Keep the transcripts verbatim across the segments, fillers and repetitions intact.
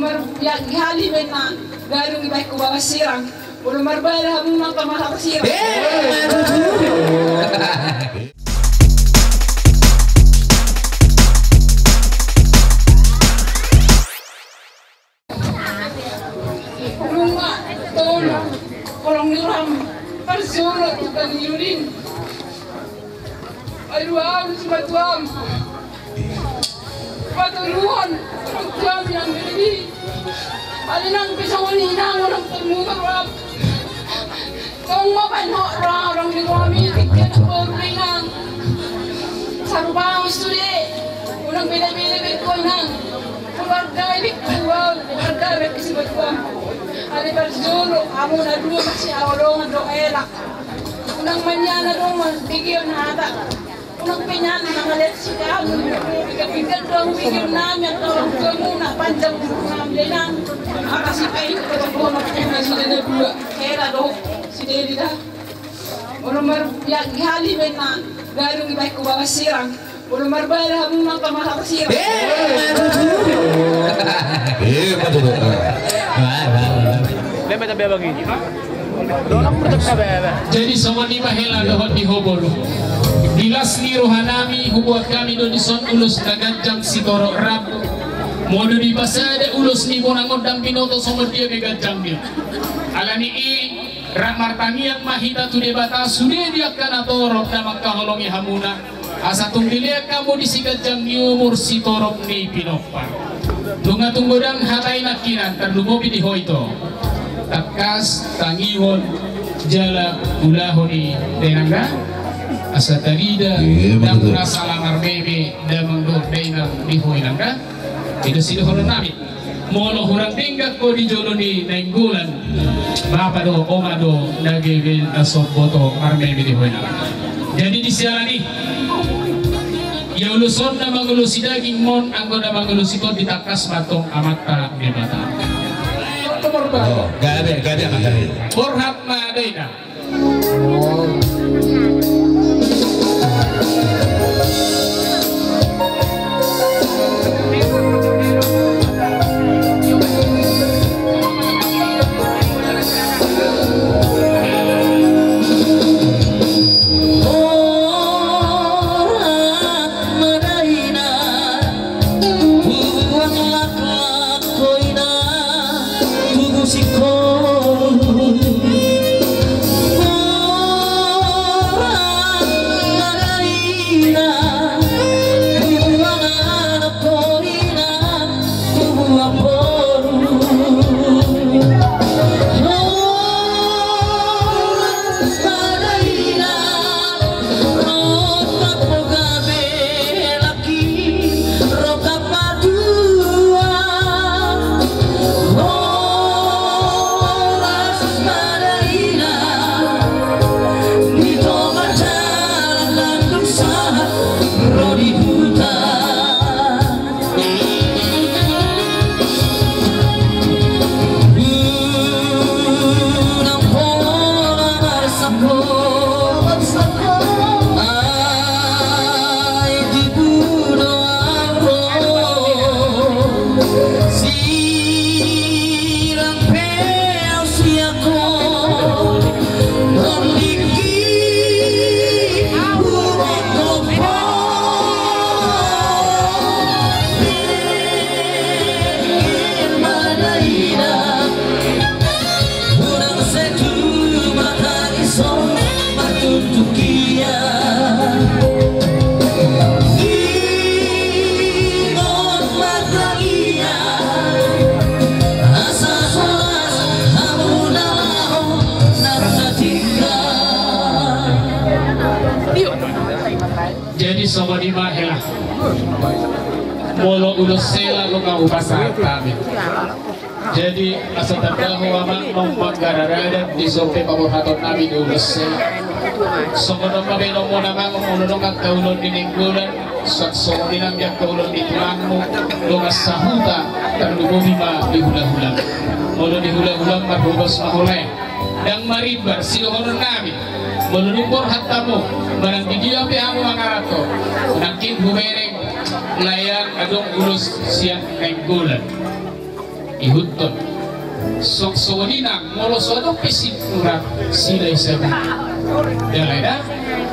Ia hali bena gadung ibaen ku bagas sirang. Olo marbada hamu nang tama hata sirang. Nunga tolu, holong ni roham, parjolo tu kaniulin. Aduh, aduh, si matuam. Patoluhon, matuam yang beri. Alinang pisau ni nang orang temu roham. Tong ma baen ho roha orang di rohami, tingki anak boru ni nang. Sarupa sude, unang beda-beda be tu nang. Keluarga ini keluar, keluarga be kesibutuan. Ale parjolo, amu na dua masih aolongan do elak. Unang manjana do mas, pikir na hata. Unang pe nian na mangalean si kamu. Ikan-ikan do amu pikir nami atau orang tuamu na panjang umur nami denang. Apa si kain kota bono na si dena dua. Hera do, si dedi da. Olo mar, ia hali bena gadung ibaen ku bagas sirang. Olo marbada hamu nang tama hata sirang. Eh, betul. Eh, betul. Jadi songon i ma hela dohot ni ho boru. Di las ni rohanami hubuat hami do dison ulos na ganjang sitorop rap. Molo dipasada ulos ni bonang on ndang binoto songon dia be ganjang dia. Alani i rap martangiang ma hita tu Debata sude di angka na torop na mangkaholongi hamuna. Asa tung dilean hamu di siganjang ni umur sitorop ni pinompar. Nunga tung godang hata i nangkinan tarlumobi di ho ito. Tangkas tangihon jala ulahon i da inang da. Asa tarida. Iya, betul. Ndang rasa lamar meme damang dohot dainang di ho inang da. Ida sidohonon nami. Molo hurang denggan ho di jolo ni Nainggolan, bapa do, oma do, na gabe na so boto marmeme di ho inang. Jadi di siala ni i, ia ulos on na mangulosi daging mon, anggo na mangulosi ton ditangkas ma tong Amanta Debata. Oh, gabe, gabe, gabe. Borhat ma da inang. Tubu singkop. Borat ma da inang, tubu anak boru inang, tubu amangboru. Borat ma da inang, rongkap ho gabe. Rongkap ma tulang, horas ma da inang, di tonga jalan nang dung sahat ro di huta. Unang pola marsangkot, ai tibu do au ro. Sirang pe au sian ho, on diki huboto ho. Unang setu ma tangiso martuntukian. Ingot ma tangiang asa horas hamu na laho nang satinggal. Jadi songon i ma hela. Molo ulos hela nunga hupasahat hami. Jadi asa tanda ho amang nunga manggaradan di son pe paborhaton nami di ulos hela. Songon on ma be nunga amang, molo nunga angka ulaon ni Nainggolan, songon i nang di angka ulaon ni tulangmu, dongan sahuta, tarlumobi ma di hulahulam. Molo di hulahulam marhobas ma holan. Ndang marimbar sidohonon nami. Molo dung borhat hamu manang di dia pe hamu mangaranto, nangkin hubereng lae an adong ulos sian Nainggolan. Ihuthon. Songon i nang molo so adong pe sinturan, sila i sabu. Jala da,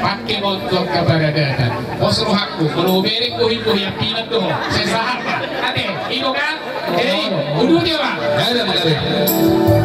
pangke ma on tu angka paradaton. Pos rohangku, molo hubereng bohi-bohi, ampinan do ho. Sai sahat ma. Ate, i do kan? Jadi, uduti ma. Ada ma, ada.